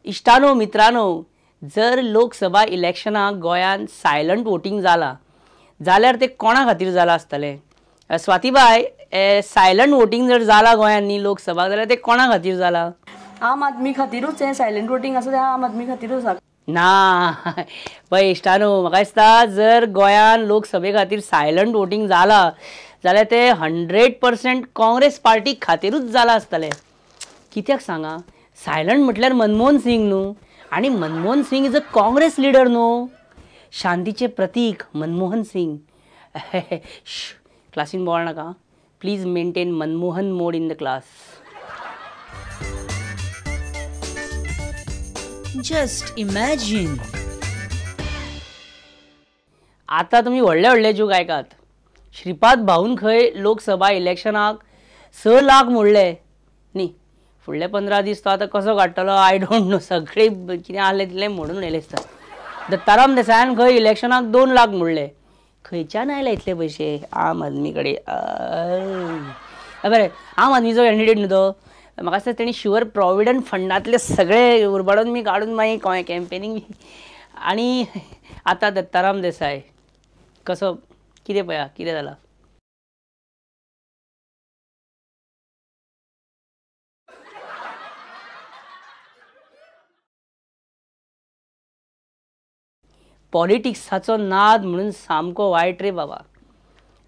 इश्टानो मित्रांनो, जर लोकसभा इलेक्शनाक गोंयांत सायलंट वोटींग जाला जाल्यार ते कोणा खातीर जाला आसतलें? स्वातीबाय, सायलंट वोटींग जर जाला गोंयांत न्ही लोकसभा, जाल्यार ते कोणा खातीर जाला? आम आदमी खातीरूच हें सायलंट वोटींग आसा, तें आम आदमी खातीरूच आसा. ना पळय इश्टानो, म्हाका दिसता जर गोंयांत लोकसभे खातीर सायलंट वोटींग जाला जाल्यार ते 100% काँग्रेस पार्टी खातीरूच जाला आसतलें. कित्याक सांगा? सायलंट म्हटल्यार मनमोहन सिंग न्हू, आनी Manmohan Singh is a Congress leader न्हू. शांतीचे प्रतीक मनमोहन सिंग. क्लासीन बोवाळ नाका, please maintain Manmohan mode in the class. Just imagine. आता तुम्ही व्हडले व्हडले जोक आयकात. श्रीपाद भाऊन खंय लोकसभा इलेक्शनाक 6 लाख मोडले न्ही. फुडले 15 दीस तो आतां कसो काडटलो I don't know. सगळे कितें आहलें तितलें मोडून उडयलें दिसता. दत्ताराम देसायान खंय इलेक्शनाक 2 लाख मोडले. खंयच्यान आयले इतले पयशे आम आदमी कडेन? बरें, आम आदमीचो कॅन्डिडेट न्हू तो. म्हाका दिसता तेणी शुअर प्रोविडंट फंडांतले सगळे उरबाडून मी काडून मागीर कॅम्पेनींग. आनी आतां दत्ताराम देसाय कसो कितें पळया कितें जालां. पॉलिटिक्साचो नाद म्हणून सामको वायट रे बाबा.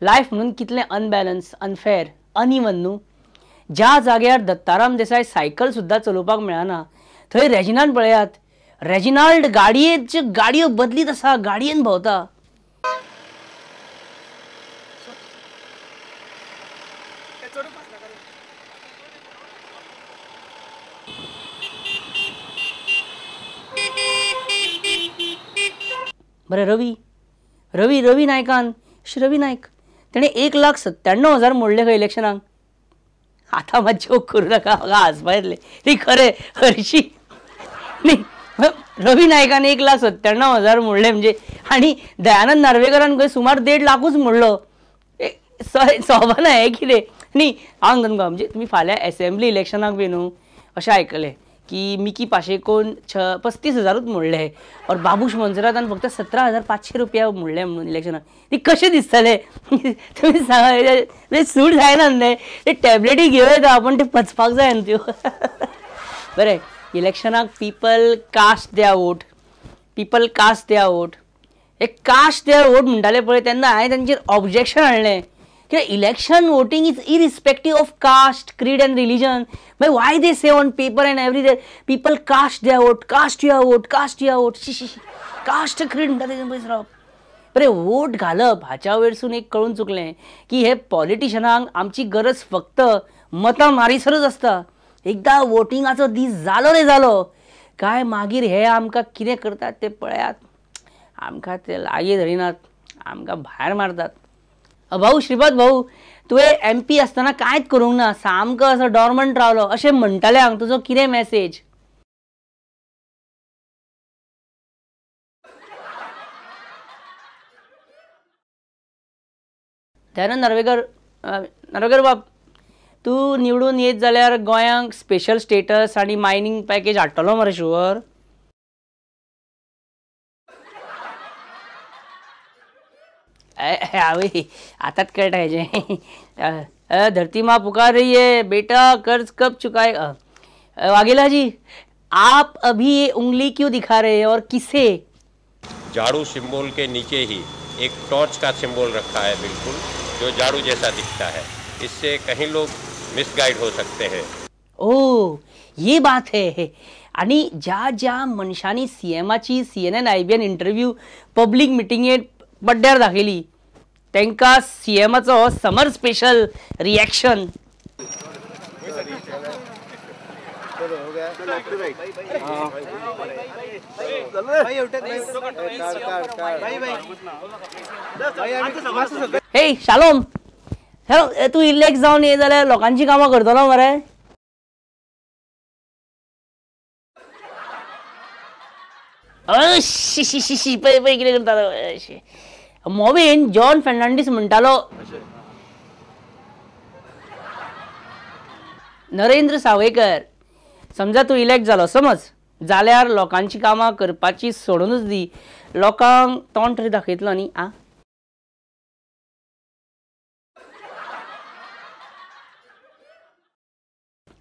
लायफ म्हणून कितलें अनबॅलन्स, अनफेर, अनइवन न्हू. ज्या जाग्यार दत्ताराम देसाय सायकल सुद्दां चलोवपाक मेळना थंय रेजिनाल्ड पळयात, रेजिनाल्ड गाडयेच्यो गाडयो बदलीत आसा, गाडयेन भोंवता. बरें, रवी रवी रवी नायकान, श्री रवी नायक तेणें 1,97,000 मोडले खंय इलेक्शनाक. आतां मात जोक करूं नाका, म्हाका हांसपा येतलें. न्ही खरें हरशी न्ही, रवी नायकान 1,97,000 मोडले म्हणजे, आनी दयानंद नार्वेकरान खंय सुमार 1.5 लाखूच मोडलो. सोबना हें कितें न्ही. हांव तुमकां म्हणजे तुमी फाल्यां एसेंब्ली इलेक्शनाक बी न्हू अशें आयकलें की मिकी पाशेकोन 35,000 मोडले और बाबूश मोन्सेरातान फक्त 17,500 रुपया मोडले म्हणून इलेक्शनाक. ती कशें दिसतलें तुमी सांगा? सूट जायना न्ही, ते टॅबलेटी घेवं येता पूण ते पचपाक जाय न्हू त्यो. बरें, इलेक्शनाक people cast their vote, people cast their vote. एक कास्ट there vote म्हणटाले पळय तेन्ना हांवें तांचेर ऑब्जेक्शन हाडलें की election voting is irrespective of caste, creed and religion. मागीर why they say on paper and everywhere people cast their vote, cast your vote, cast your vote. She she caste creed म्हणटा तेजें पयस रावप. बरें, vote घालप हाच्या वयरसून एक कळून चुकलें की हे पॉलिटिशनांक आमची गरज फक्त मतां मारीसरच आसता. एकदां वोटिंगाचो दीस जालो रे जालो काय मागीर हे आमकां कितें करतात ते पळयात. आमकां ते लागीं धरिनात, आमकां भायर मारतात. भाऊ, श्रीपाद भाऊ, तुवें एम पी आसतना कांयच करूंक ना, सामको असो डॉर्मंट रावलो अशें म्हणटाले हांव. तुजो कितें मॅसेज? दयानंद नार्वेकर, नार्वेकर बाब, तूं निवडून येत जाल्यार गोंयांक स्पेशल स्टेटस आनी मायनींग पॅकेज हाडटलो मरे शुअर? आवय, आतांच कळटा हेजें. धरती माँ पुकार रही है, बेटा कर्ज कब चुकाए? वाघेला जी, आप अभी ये उंगली क्यों दिखा रहे हैं और किसे? झाड़ू सिंबल के नीचे ही एक टॉर्च का सिंबल रखा है, बिल्कुल जो झाड़ू जैसा दिखता है. इससे कहीं लोग मिसगाइड हो सकते हैं. ओ, ये बात है. आनी ज्या ज्या मनशांनी सीएमाची CNN IBN interview public मिटिंगेत पड्ड्यार दाखयली तांकां सीएमाचो हो समर स्पेशल रिएक्शन. हे शालोम, हॅलो, तूं इलेक्ट जावन ये जाल्यार लोकांची कामां करतलो मरे? शी शी शी शी, पळय पळय कितें करता. मोविन जॉन फेर्नांडीस म्हणटालो, नरेंद्र सावयकर, समजा तूं इलेक्ट जालो समज, जाल्यार लोकांची कामां करपाची सोडूनच दी, लोकांक तोंड तरी दाखयतलो न्ही. आ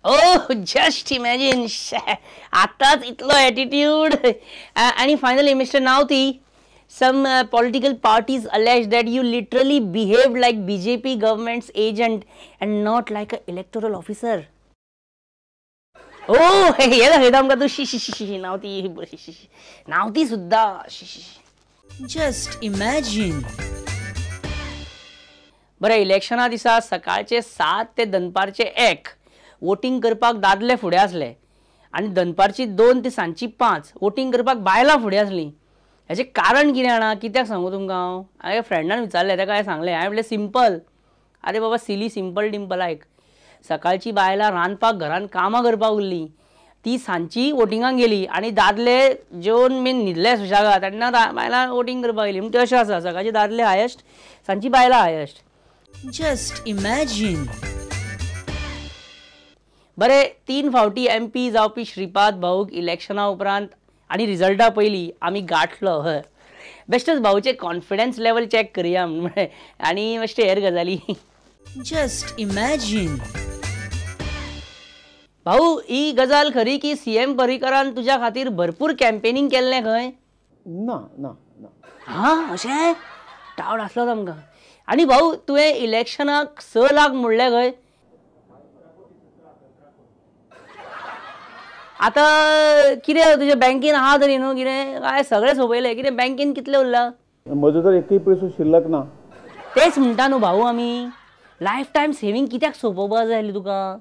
ओ जस्ट इमॅजिन, आतांच इतलो एटिट्यूड. आनी finally mister Navti, some political parties allege that you literally behaved like BJP government's agent and not like an electoral officer. Oh, हे दाखयता आमकां तूं. शी शी शी नावती, नावती सुद्दां. Just imagine. बरें, इलेक्शना दिसा सकाळचे 7 ते दनपारचे 1 वोटींग करपाक दादले फुडें आसले आनी दनपारची 2 ते सांजची 5 वोटींग करपाक बायलां फुडें आसलीं. हेचें कारण कितें जाणा? कित्याक सांगू तुमकां हांव? हांवें फ्रेंडान विचारलें, ताका हांवें सांगलें, हांवें म्हणलें सिंपल, आरे बाबा सिली सिंपल डिंपल आयक, सकाळची बायलां रांदपाक घरान कामां करपाक उरलीं, ती सांजची वोटिंगाक गेली आनी दादले जेवन बीन न्हिदले सुशेगाद तेन्ना बायलां वोटींग करपाक गेली. म्हण तें अशें आसा, सकाळची दादले हायस्ट, सांजची बायलां हायस्ट. Just imagine. बरें, 3 फावटी MP जावपी श्रीपाद भाऊक इलेक्शना उपरांत आनी रिजल्टा पयलीं आमी गांठलो. हय, बेश्टोच भाऊचे कॉन्फिडन्स लेवल चॅक करया म्हळें आनी बेश्टे हेर गजाली. Just imagine. भाऊ, ही गजाल खरी की CM पर्रीकरान तुज्या खातीर भरपूर कॅम्पेनिंग केल्लें खंय? ना ना ना. हां, अशें टावड आसलो आमकां. आनी भाऊ, तुवें इलेक्शनाक 6 लाख म्हणलें खंय? आतां कितें तुज्या बँकेन आहा तरी न्हू कितें काय सगळें सोंपयलें? कितें बँकेन कितलें उरलां? म्हजो तर एकूय पयसो शिल्लक ना. तेच म्हणटा न्हू भाऊ, आमी लायफ टायम सेवींग कित्याक सोंपोवपा जाय आसली तुका?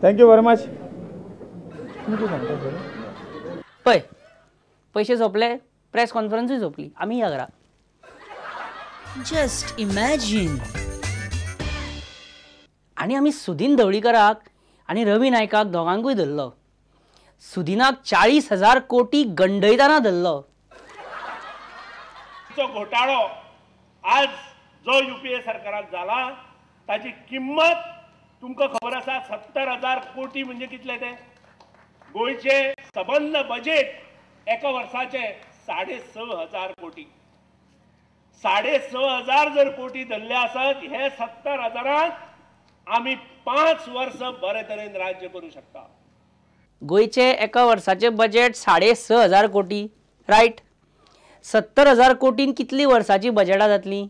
Thank you very much. पळय, पयशे सोंपले, प्रेस कॉन्फरन्सूय सोंपली, आमी या घरा. Just imagine. आनी आमी सुदीन ढवळीकराक आनी रवी नायकाक दोगांकूय धरलो. सुदिनाक 40,000 कोटी गंडयतना धरलो. घोटाळो आज जो UPA सरकारात जाला ताची किंमत तुमकां खबर आसा, 70,000 कोटी म्हणजे कितले ते? गोंयचे सबंद बजेट एका वर्साचे 6,500 कोटी. 6,500 जर कोटी धरले आसत, हे 70,000 आमी 5 वर्स बरे तरेन राज्य करू शकता. गोंयचे एका वर्साचे बजेट 6,500 कोटी, रायट? 70,000 कोटीन कितली वर्साची बजेटां जातली?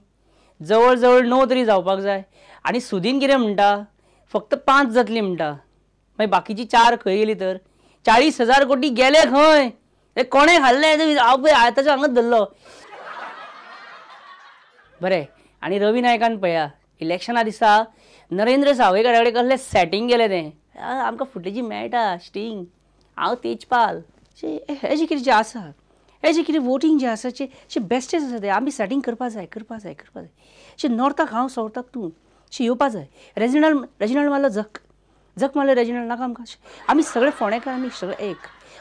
जवळ जवळ 9 तरी जावपाक जाय. आनी सुदीन कितें म्हणटा, फक्त 5 जातली म्हणटा, मागीर बाकीची 4 खंय गेली तर? 40,000 कोटी गेले खंय? ते कोणें खाल्ले? हांव पळय आतांचो हांगाच धरलो. बरें, आनी रवी नायकान पळया, इलेक्शना दिसा नरेंद्र सावयकारा कडेन कसलें सेटींग केलें तें, आमकां फुटेजी मेळटा स्टिंग. हांव तेजपाल, हें जें कितें जें आसा, हें जें कितें वोटींग जें आसा तें बेस्टेच आसा तें, आमी सेटींग करपा जाय, करपा जाय, करपा जाय. अशें नॉर्थाक हांव, सावथाक तूं, अशें येवपा जाय. रेजिनल्ड रेजिनल्ड मारलो झक झक मारलो रेजिनल्ड, नाका आमकां. आमी सगळे फोंडेकार, आमी सगळे एक.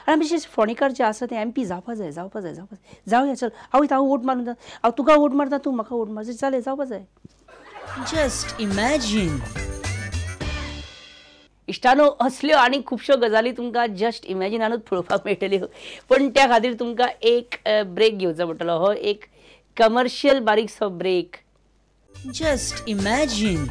आनी आमी फोंडेकार जे आसा ते MP जावपा जाय, जावपा जाय, जावपा जाय. जावया, चल, हांव वयता, हांव वोट मारून, हांव तुका वोट मारता, तूं म्हाका वोट मारता, चल जावपा जाय. Just imagine. इश्टानो, असल्यो आनी खुबश्यो गजाली तुमकां जस्ट इमॅजिनानूच पळोवपाक मेळटल्यो, पूण त्या खातीर तुमकां एक ब्रेक घेवचो पडटलो. हो एक कमर्शियल बारीकसो ब्रेक. Just imagine.